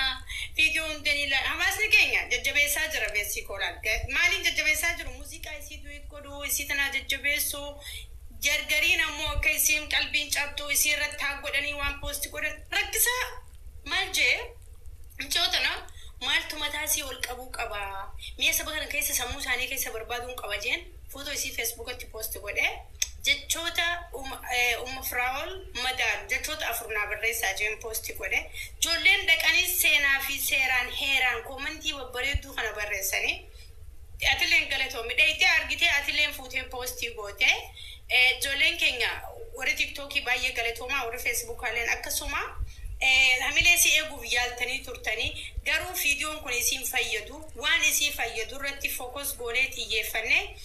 ilaala, viidiyoo hunda ni ilaala. Hawaasni keenya jajjabeessaa jira beesii koolaan. Maaliin jajjabeessaa jiru? Muuziqaa isii duet godhuu, isii tanaa jajjabeessuu. Jargariin ammoo akka isiin qalbiin cabxuu isii irratti tag godhanii waan post godhan rakkisaa. Maal jee mucoo tana maaltu mataa isii ol qabuu qaba? Mi'a saba kana keessa sammuu isaanii keessa barbaaduun qaba jeen footoo isii Facebookatti post godhe. Jechoota Umma Firaa'ol madaalu jechoota afur naa barreessaa jeen post godhe. Ijoolleen dhaqanii seenaa fi seeraan heeraan koomantii babbareedduu kana barreessanii. Atilleen galatoomi. Dheyxee argitee atilleen fuutee poostii goote. Ijoolleen keenya warri TikTokii baay'ee galatoomaa, warri Facebookaaleen akkasuma. Hamilee isii eeguuf yaaltanii turtanii, garuu viidiyoon kun isiin fayyadu, waan isii fayyadu irratti focus goonee xiyyeeffannee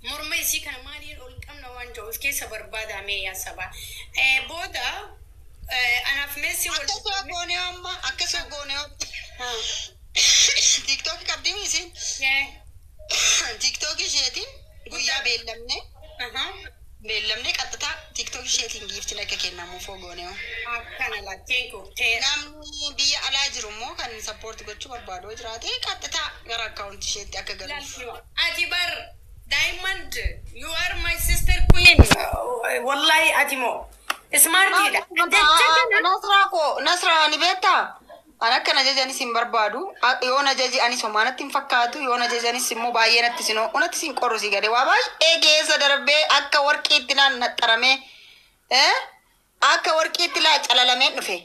morma isii kana maaliin ol qabna waan jedhu of keessa barbaadaa mee yaa sabaa. Booda anaaf Meessi wal Akkasuma goonee amma, akkasuma goonee TikTok qabdii isiin? TikTok isheetiin guyyaa beellamne beellamne qaxxitaa TikTok isheetiin giiftiin akka kennamuuf goonee. Akkana la, thank you. Teera. Namni biyya alaa jiru immoo kan support gochuu barbaadu yoo jiraate qaxxitaa gara akkaawuntii isheetti akka galuuf. Ati bar Diamond, you are my sister queen. Wallahi ati moo smartiidha. Jecha kana Nasraa koo, Nasraa, ni beektaa? Ani akka na jajanis hin barbaadu. Yoo na jaji anis homaa natti hin fakkaatu. Yoo na jajanis immoo baay'ee natti sin natti sin qorru si galee waa baay'ee keessa darbee akka warqiitti naan naxxaramee, akka warqiitti laa calalamee dhufe.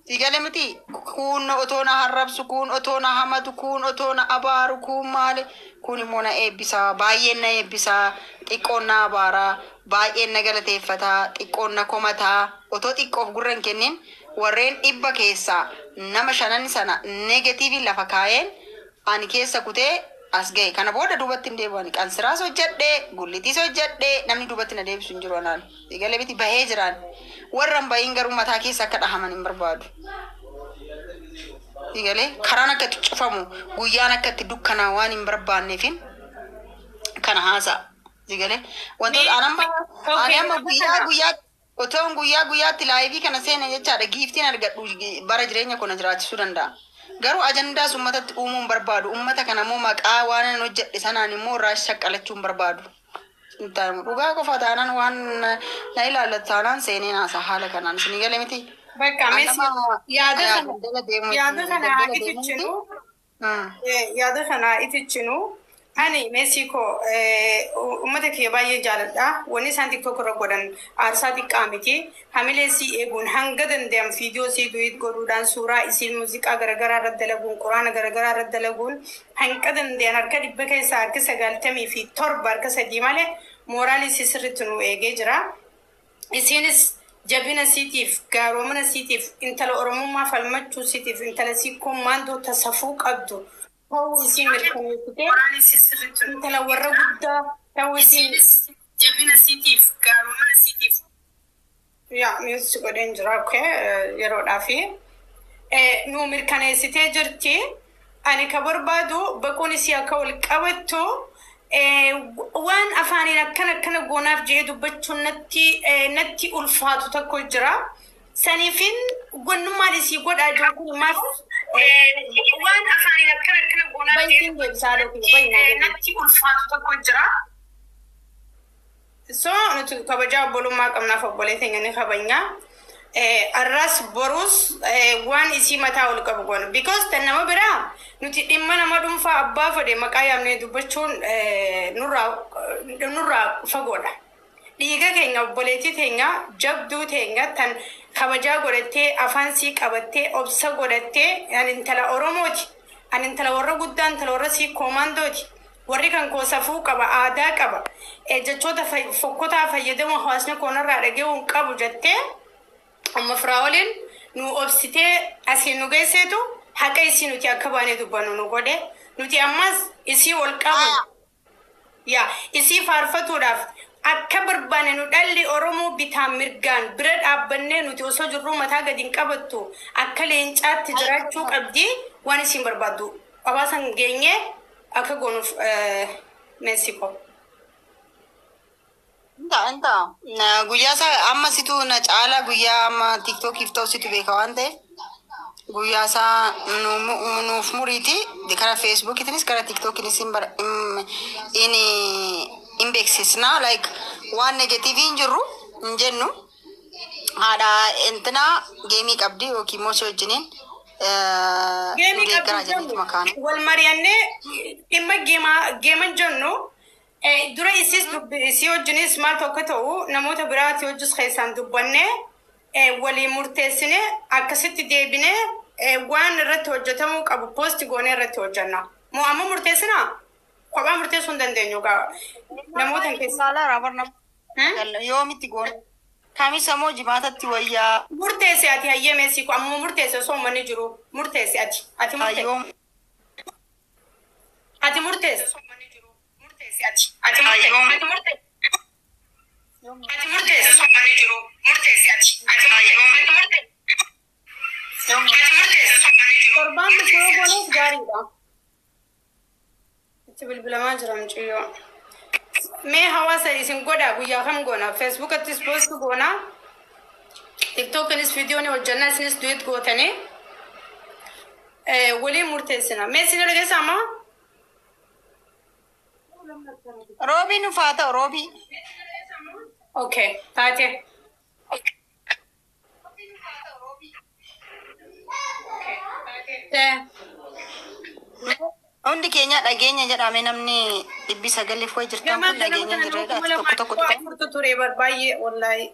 Si galee miti, kuun otoo na harrabsu, kuun otoo na hamatu, kuun otoo na abaaru, kuun maali, kun immoo na eebbisaa, baay'een na eebbisaa, xiqqoon na abaaraa, baay'een na galateeffataa, xiqqoon na komataa. Otoo xiqqoof gurra hin kennin warreen 100 keessaa nama shanan sana negative lafa kaa'een ani keessa kutee as ga'e. Kana booda duubatti hin deebi'u. Ani qansiraas hojjedhee, gullitiis hojjedhee, namni duubatti na deebisu hin jiru anaan. Si galee miti, bahee jiraan. Warra hin bahin garuu mataa keessa akka dhahaman hin barbaadu. Si galee, karaan akka itti cufamu, guyyaan akka itti dukkanaa waan hin barbaanneefin kana haasa'a. Si galee, wantoota an amma ani amma guyyaa guyyaa otoon guyyaa guyyaatti live kana seene jechaadha, giiftiin argadhu bara jireenya koo na jiraachisuu danda'a. Garuu ajandaas uummatatti uumuu hin barbaadu. Uummata kana immoo maqaa waan an hojjedhe sanaan immoo irraa shaqqalachuu hin barbaadu. Dhugaa qofa taanaan, waan na ilaallatu taanaan seenee naasa haala kanaan, isinii galee miti. Bakka Meessi yaada kana daldala deemuu yaada kana daldala itichinu deemuuti. Yaada kana itichinu. Ani Meesii koo uummata kiyya baay'ee jaaladha. Wanni isaan TikTok irra godhan aarsaa xiqqaa miti. Hamilee sii eeguun hanga danda'an viidiyoo sii duet godhuudhaan, suuraa isiin muuziqaa garaagaraa irra dalaguun, quraana garaagaraa irra dalaguun, hanga danda'an harka 100 keessaa harka 97, harka sadii malee mooraalii isii sirriitti nu eegee jira. Isiinis jabina siitiif, gaaromina siitiif, intala Oromummaa falmachuu siitiif, intala siikkoon maandoo tasafuu qabdu ta'uu isii mirkaneessitee, intala warra guddaa ta'uu isiin jabina siitiif, gaaromina siitiif. Yaa mute godheen jira, okay, yeroodhaa fi nu mirkaneessitee jirti. Ani ka barbaadu baquun isii akka wal qabattu waan afaaniin akkana akkana goonaaf jedhee dubbachuun natti ulfaatu tokko jira. Saniifin gonnummaan isii godhaa jiru kun maaf waan afaaniin akkana akkana goonaaf jedhee deebisaa natti ulfaatu tokko jira. So nuti kabajaa obbolummaa qabnaaf obbolee teenya ni kabajna. Arras borus waan isii mataa ol qabu goona. Because tan nama biraa nuti dhimma nama dhuunfaa abbaa fedhe maqaa yaamnee dubbachuun nurraa fagoodha. Dhiiga keenya, obboleettii teenya jabduu teenya tan kabajaa godhattee, afaan sii qabattee, obsa godhattee, ani intala Oromooti. Ani intala warra guddaa, intala warra sii koomandooti. Warri kan koo safuu qaba, aadaa qaba. Jechoota fokkotaa fayyadamu hawaasni koonarraa dhaga'uu hin qabu jettee amma Firaa'oliin nu obsitee asiin nu geesseetu haqa isii nuti akka baanee dubbannu nu godhe. Nuti ammas isii ol qabu. Yaa isii faarfatuudhaaf akka barbaanne nu dhalli Oromoo bitaan mirgaan bira dhaabbannee nuti osoo jirruu mataa gadi hin qabattu, akka leencaatti jiraachuu qabdi. Waan isiin barbaaddu hawaasan geenyee akka goonuuf Meessikoo. Inta inta guyyaa isaa amma situ na caala, guyyaa amma TikTokiif ta'u situ beeka waan ta'eef Guyyaa isaa nuuf muriiti karaa Feesbuukiitinis karaa Tiktookiinis hin beeksisna. Like waan negative hin jirru hin jennu. Haadha intinaa game qabdi yookiin immoo si wajjiniin Game deeggaraa qabdu jenneetu jennu makaan. Wal mari'annee dhimma gamean jennu dura isis isii wajjinis maal tokko ta'u namoota biraati wajjis keessaan dubbannee walii murteessine akkasitti deebinee waan irratti hojjetamuu qabu post goonee irratti hojjenna. Moo amma murteessinaa? Kophaa murteessuu hin dandeenyu gaa namoota hin keessa. Saala barna yoomitti goone? Kamisa moo jimaatatti wayyaa? Murteessi ati hayyee meesii ko ammoo murteessi osoo uummanni jiru murteessi ati ati murteessi. Yoom Ati murteessi. Murteessi ati. Ati murteessi. Ati murteessi. Ati murteessi. Uummanni jiru. Murteessi ati. Ati murteessi. Ati murteessi. Torbaan dhufu yoo gooneef gaariidha. Itti bilbilamaa jira mucayyoo. Mee hawaasa isin godha guyyaa kam goona? Feesbuukattis post goona. Tiktookinis viidiyoo ni hojjenna isinis duet gootanii waliin murteessina. Mee isin dhageessaa ammaa? Roobii nuuf haa ta'u roobii. Okay, taate. Tee. Hundi keenya dhageenya jedhame namni 900 wayi jirtan Gamaa kun ganama dhageenya kana nama jirreedha. kuma Tokko lamaa tokko dhibba tuqa. afurtu ture bar baay'ee wallaahi.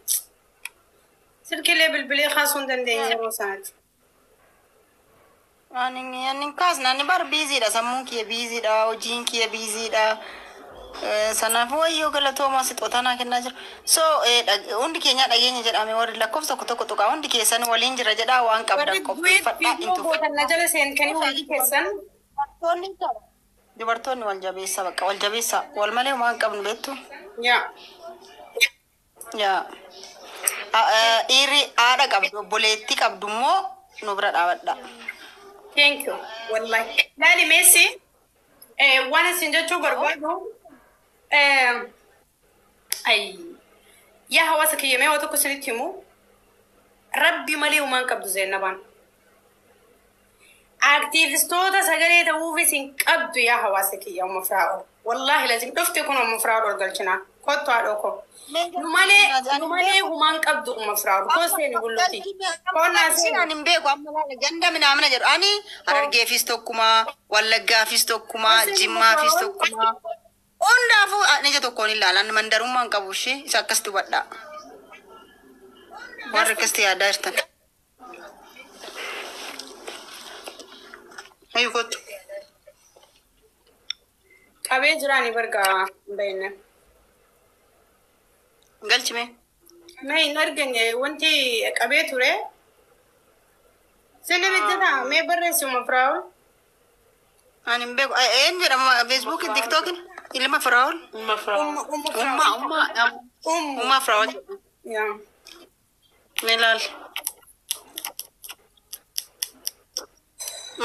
Silkiilee bilbilee kaasuu hin dandeenye yeroo sanaatti. Ani kaasna ani bar busydha sammuun kiyya busydha hojiin kiyya busydha. Sanaafuu wayyoo galatoomaa sixootaa naa kennaa jira. So hundi keenya dhageenya jedhame warri lakkoofsa tokko tokko tuqa hundi keessan waliin jira jedhaa waan qabdan Warri duet qopheeffadhaa hin viidiyoo tufu. gootan na jala seentanii hundi keessan. Dubartoonni wal jabeessa bakka wal jabeessa wal malee waan qabnu beektu. Yaa. Yaa. Dhiirri haadha qabdu obboleettii qabdu immoo nu bira dhaabadha. Thank you. Wallahi. Laali meessi waan isin jechuu barbaadu ay yaa hawaasa kiyya mee waa tokko isinitti himu rabbi malee humaan qabdu Zeenabaan. Aktiivistoota sagalee ta'uufis hin qabdu yaa hawaasa kiyya umma firaa'oo. Wallaahi lazim dhufte kun umma firaa'oo ol galchinaa. Kottu haadhoo koo. Nu malee humaan qabdu umma firaa'oo. Koo seeni bulluti. Koonnaa seeni. Ani hin beeku amma laala ganda minaamina jedhu ani Harargeefis tokkuma Wallaggaafis tokkuma Jimmaafis tokkuma hundaafuu ani ija tokkoon ilaala ani mandarummaa hin qabu ishee isa akkasitti hubadha. Warri akkasitti yaadaa jirtan. Hayyuu kottu. Qabee jiraani bargaa hin beekne. Galchime. Mee hin argine wanti qabee ture. Sinni bittina mee barreessi umma firaa'oo. Ani hin beeku. Eenyu jedhama Feesbuukiin Tiktookiin ilma Firaa'ol. Umma Firaa'ol. Umma umma Umma firaa'ol. umma Ummu. umma Firaa'ol. Yaa. Ni ilaali.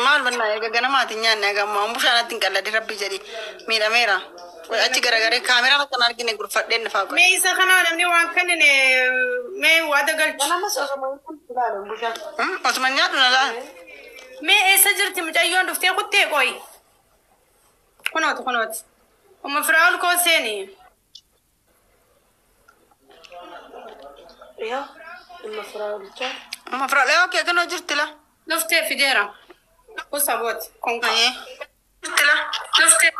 Maal bannaa eega ganamaatiin nyaanne eega ammoo bishaanatti hin qalladhi rabbi jedhi miidhameera. Achi garagaree kaameraa bakka hin argine gurfadheen nafaa qoy. Mee isa kana namni waan kennine mee waada galchu. Namas osuma ilaalu bushaan. Osuma nyaadhu na laala. Mee eessa jirti mucayyoon dhuftee kuttee qoy. Kunooti kunooti. Umma firaa'ol koo seeni. Yaa ilma Firaa'olichaa. Umma Firaa'ol okay kanoo jirti la. Dhuftee fideera. Kusabooti konka. Jirti la. Dhuftee.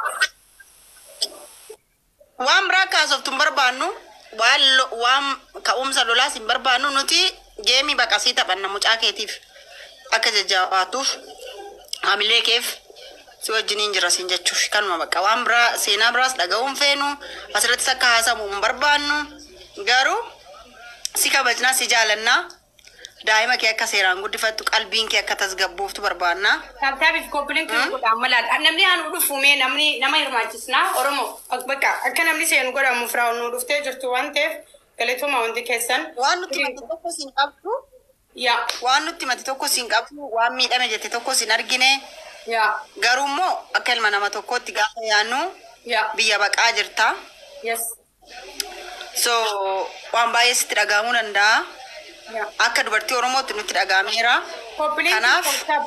Waan biraa kaasoftu hin barbaannu waan waan ka'umsa lolaas hin barbaannu nuti game baqasii taphanna mucaa keetiif akka jajjabaatuuf hamilee keef si wajjiniin jira siin jechuuf kanuma bakka waan biraa seenaa biraas dhaga'uun feenu asirrattis akka haasamu hin barbaannu garuu si kabajnaa si jaalannaa daa'ima kee akka seeraan guddifattu qalbiin kee akka tasgabbooftu barbaannaa. Tap tapiif copy link godhaa malaadha. Namni haa nu dhufu mee namni nama hirmaachisnaa Oromoo bakka akka namni seenu godhamu firaa'ol nu dhuftee jirtu waan ta'eef galatooma hundi keessan. Waan nutti himate tokko siin qabdu Yaa waan nutti himate tokko siin qabdu waan miidhame jette tokko siin argine yaa garuu immoo akka ilma nama tokkootti gaafa yaannu yaa biyya baqaa jirta. yes So waan baay'ee sitti dhaga'amuu danda'a. yaa Akka dubartii Oromootti nutti dhaga'ameera. Copy link Kanaaf tap.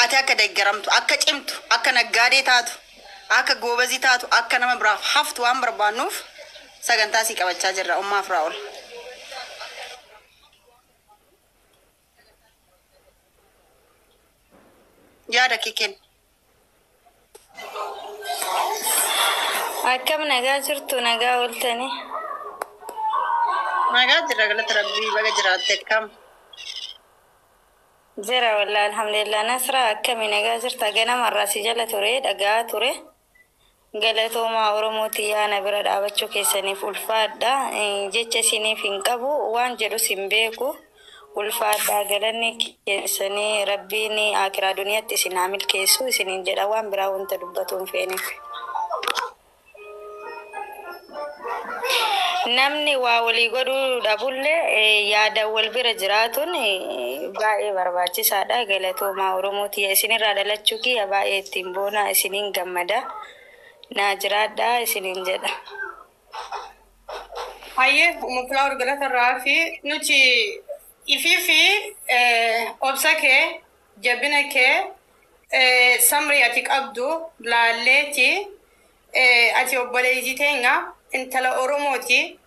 Ati akka deeggaramtu, akka cimtu, akka naggaadee taatu, akka goobazii taatu, akka nama biraaf haftu waan barbaannuuf sagantaa sii qabachaa jirra ummaa Firaa'ol. Yaada kee kenni. Akkam nagaa jirtu, nagaa ooltanii? Nagaa jirra, galata rabbii, baga jiraatte, akkam? Jira wallaa, alhamdulillah. Nasraa, akkami, nagaa jirta? Ganamarraa si jala ture, dhagaa ture. Galatoomaa, Oromooti yaana bira dhaabachuu keessaniif ulfaadha. Jecha isiniif hin qabu, waan jedhus hin beeku. Ulfaadha, galanni keessanii rabbiin akiraa duniyaatti isin haa milkeessu isiniin jedha, waan biraa wanta dubbatu hin feeneef. Namni waa walii godhuu dhabullee yaada wal bira jiraatuun baay'ee barbaachisaadha. Galatoomaa, Oromooti isinirraa dhalachuu kiyya baay'ee ittiin boona, isiniin gammada. Naa jiraadhaa isiniin jedha. Hayyee, Umu Flower, galata fi nuti ifii fi obsa kee, jabina kee, samrii ati qabdu laalleeti, ati obboleettii teenya, intala Oromooti,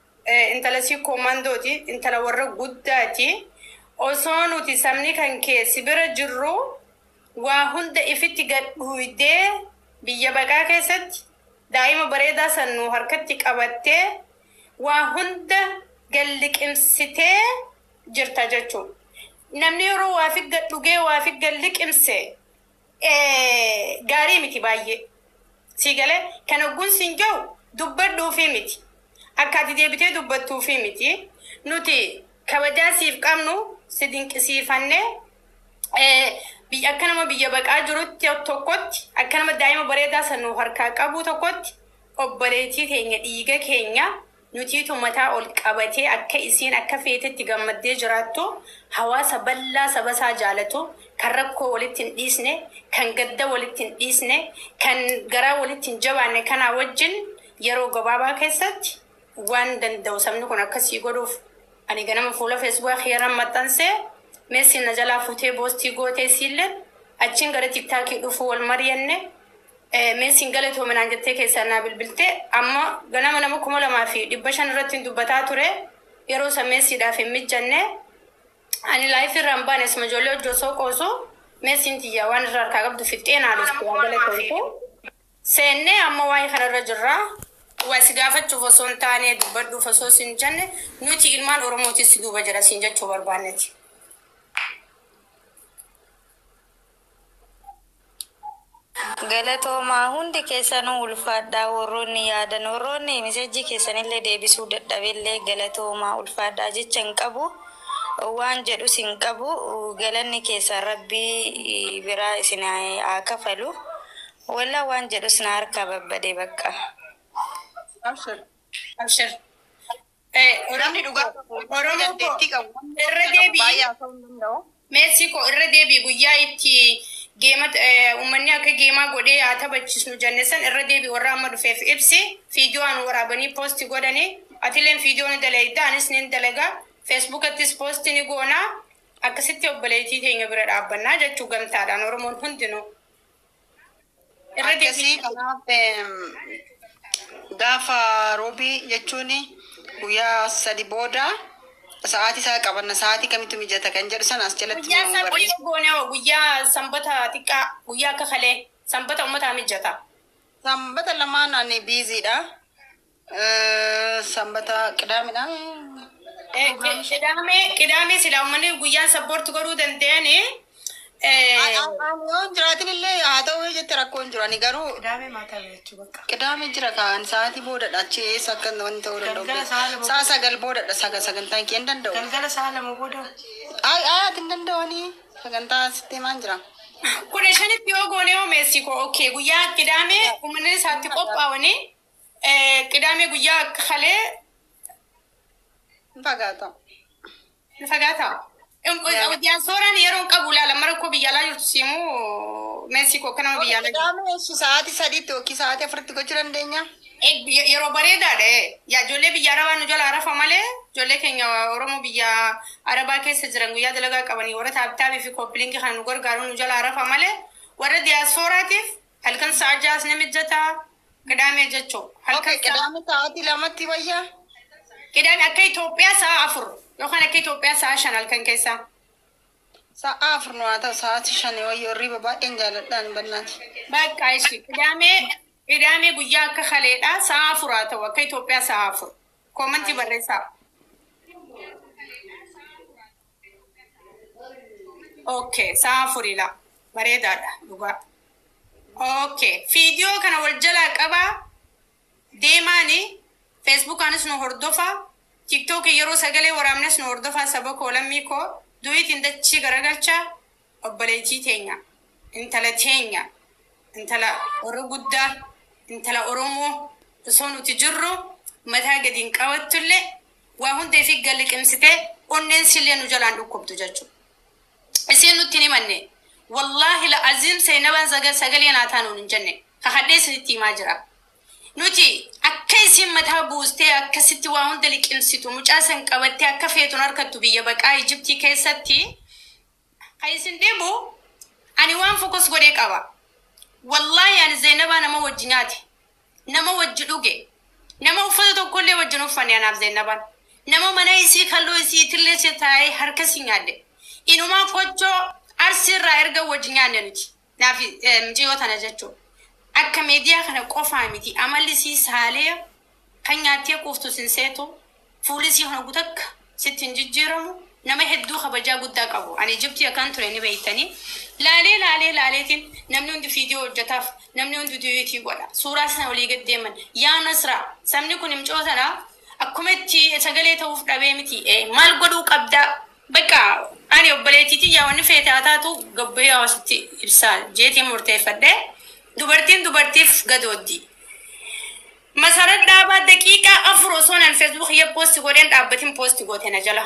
intala si koomandooti, intala warra guddaati. Osoo nuti sabni kan kee si bira jirru waa hunda ifitti gad dhuydee biyya baqaa keessatti daa'ima bareedaa san nu harkatti qabattee waa hunda galliqimsitee jirta jechuudha. Namni yeroo waa fi gad dhugee waa fi galliqimse gaarii miti baay'ee. Sii galee kan ogguun siin jiru dubbadhuufii miti. Akka ati deebitee dubbattuufii miti. Nuti kabajaa siif qabnu si dinqisiifannee biyya akka nama biyya baqaa jirutti tokkotti, akka nama daa'ima bareedaa san nu harkaa qabu tokkotti, obboleettii keenya, dhiiga keenya, nutiitu mataa ol qabatee akka isiin akka feetetti gammaddee jiraattu, hawaasa bal'aa saba isaa jaalatu, kan rakkoo walitti hin dhiisne, kan gadda walitti hin dhiisne, kan garaa walitti hin jabaanne kanaa wajjin yeroo gabaabaa keessatti waan danda'u sabni kun akkasii godhuuf ani ganama fuula Feesbuukaa kiyyarran maxxansee, meessi na jalaa fuutee post gootee, siillee achiin gara TikTokii dhufuu wal mari'anne, meessiin galatoominaan jettee keessaa naa bilbiltee. Amma ganama nama 2500 irratti hin dubbataa ture, yeroo san meessiidhaaf hin mijanne. Ani live irraa hin baane, asuma ijoollee hojii osoo qoosu meessiin tiyyaa waan irraa harkaa qabdu fixxee naa dhufte, waa galatoomtu. Seennee amma waa'ee kanarra jirra. Waa si gaafachuuf osoo hin taane, dubbadhuuf osoo sin jenne, nuti ilmaan Oromootis si duuba jira siin jechuu barbaanneti. Galatoomaa, hundi keessanuu ulfaadhaa, warroonni yaadan, warroonni message keessanillee deebisuu dadhabeellee galatoomaa, ulfaadhaa, jecha hin qabu, waan jedhus hin qabu. Galanni keessan rabbii biraa isin haa kafalu. Wallaa waan jedhus na harkaa babbadee bakka. Abshir. Abshir. Namni dhugaa qabu, Oromoo koo dandeettii qabu, irra deebi'i. Baay'ee haasa'uu hin danda'u. Meessi koo, irra deebi'i, guyyaa itti game uummanni akka game godhee haa taphachiisnu jenne san irra deebi'i, warra amma dhufeef ibsi. Viidiyoo aan waraabanii post godhanii, atileen viidiyoo ni dalagda, anis ni dalagaa, Feesbuukattis post ni goonaa, akkasitti obboleettii teenya bira dhaabbannaa jechuu, gamtaadhaan Oromoon hundinuu. Irra Akkasii deebi'i. Kanaaf gaafa roobii jechuun guyyaa 3 booda sa'aatii isaa qabanna, sa'aatii kamittu mijata kan jedhu sana as jalatti Guyyaa nu sanbata barreessa. Goonee guyyaa sanbata xiqqaa, guyyaa akka kalee sanbata uummataa mijata. Sanbata lamaan ani busydha. Sanbata qidaamidha. Qidaamee, qidaamee silaa uummanni guyyaan support godhuu danda'ani. Ani yoo hin jiraatin illee haa ta'u jette rakkoo hin jiru. Ani garuu Qidaamee maataa jechuu bakka. Qidaamee jira kaan sa'aatii boodadha, achi eessa akka wanti ta'uu danda'u. Galgala sa'a 2. Sa'a 9 boodadha sagantaan kee hin danda'u. Galgala sa'a 2 booda. Ay ay, ati hin danda'anii sagantaa sitti himaan jira. 15tti yoo goone hoo, meessi koo? Okay, guyyaa qidaamee uummanni isaatti qophaa'anii qidaamee guyyaa akka kalee. Hin fagaata. Ni fagaata. Diyaaspooraan yeroo hin qabu ilaala, mara koo biyya alaa jirtu siimuu, meessi koo akka nama biyya alaa jirtu. Qidaamee sa'aatii 3tti yookiin sa'aatii 4tti gochuu dandeenya. Yeroo bareedaadha. Yaa ijoollee biyya Arabaa nu jala arafa malee, ijoollee keenya Oromoo biyya Arabaa keessa jiran guyyaa dalagaa qabanii warra tap tapii fi copy linkii kana nu gargaaru nu jala arafa malee, warra diyaaspooraatiif halkan sa'a 6s ni mijataa, Qidaamee jechuu. Halkan Okay, Qidaame sa'aatii 2tti wayyaa? Qidaame akka Itoophiyaa sa'a 4 yookaan akka Itoophiyaa sa'a 5 halkan keessaa. Sa'a 4 nu haa ta'u, sa'aatii 5 wayyoo, hirriba baay'een jaaladhaan bannaati. Bakka ishi Qidaamee guyyaa akka kaleedha sa'a 4 haa ta'u, akka Itoophiyaa sa'a 4. Commentii barreessaa. Okay, sa'a 4 la. Bareedaadha dhugaa. Okay, viidiyoo kana wal jalaa qabaa deemaani, Facebookaanis nu hordofaa, TikTokii yeroo sagalee waraabnes nu hordofaa. Saba koo, lammii koo, du'iitiin dachii garagalchaa obboleettii teenya, intala teenya, intala warra guddaa, intala Oromoo osoo nuti jirru mataa gadi hin qabattullee waa hunda ifii galliqimsitee onneen sillee nu jalaan dhukkubdu jechuudha. Isiin nutti hin himanne. Wallaahi la aziim, Seenabaan sagalee naa taanuun hin jenne. Kakadhee isinitti himaa jira. Nuti akka isin mataa buustee akkasitti waa hunda liqimsitu, mucaa san qabattee akka feetuun harkattu biyya baqaa Ijiptii keessatti kan isin dhibu, ani waan focus godhee qaba. Wallaahi ani Zeenabaa nama wajji nyaate, nama wajji dhuge, nama uffata tokkollee wajjin uffanne anaaf Zeenabaan. Nama mana isii kalloo isii itillee si taa'ee harka si nyaadde. Inumaa kochoo Arsiirraa erga wajji nyaanne nuti. Naaf mucayyoo tana jechuudha. Akka miidiyaa kana qofaa miti, amalli isii saalee kan nyaattee quuftu sin seetu, fuulli isii kana gutakka sitti hin jijjiiramu, nama hedduu kabajaa guddaa qabu. Ani Ijiptii akkan ture ni beektanii. Laalee laalee laaleetiin namni hundi viidiyoo hojjetaaf, namni hundi duetii godha. Suuraa sana olii gad deeman. Yaa Nasraa, sabni kun himcoo sana akkuma itti sagalee ta'uuf dhabee miti. Maal godhuu qabdaa? Bakka ani obboleettiitii yaa wanni feete haa taatu, gabbee hawaasatti ibsaa jeetiin murteeffadhee, dubartiin dubartiif gadooddi. Masarat Dhaabaa daqiiqaa 4 osoo nan Facebook kiyya post godheen dhaabbatiin post goote na jala.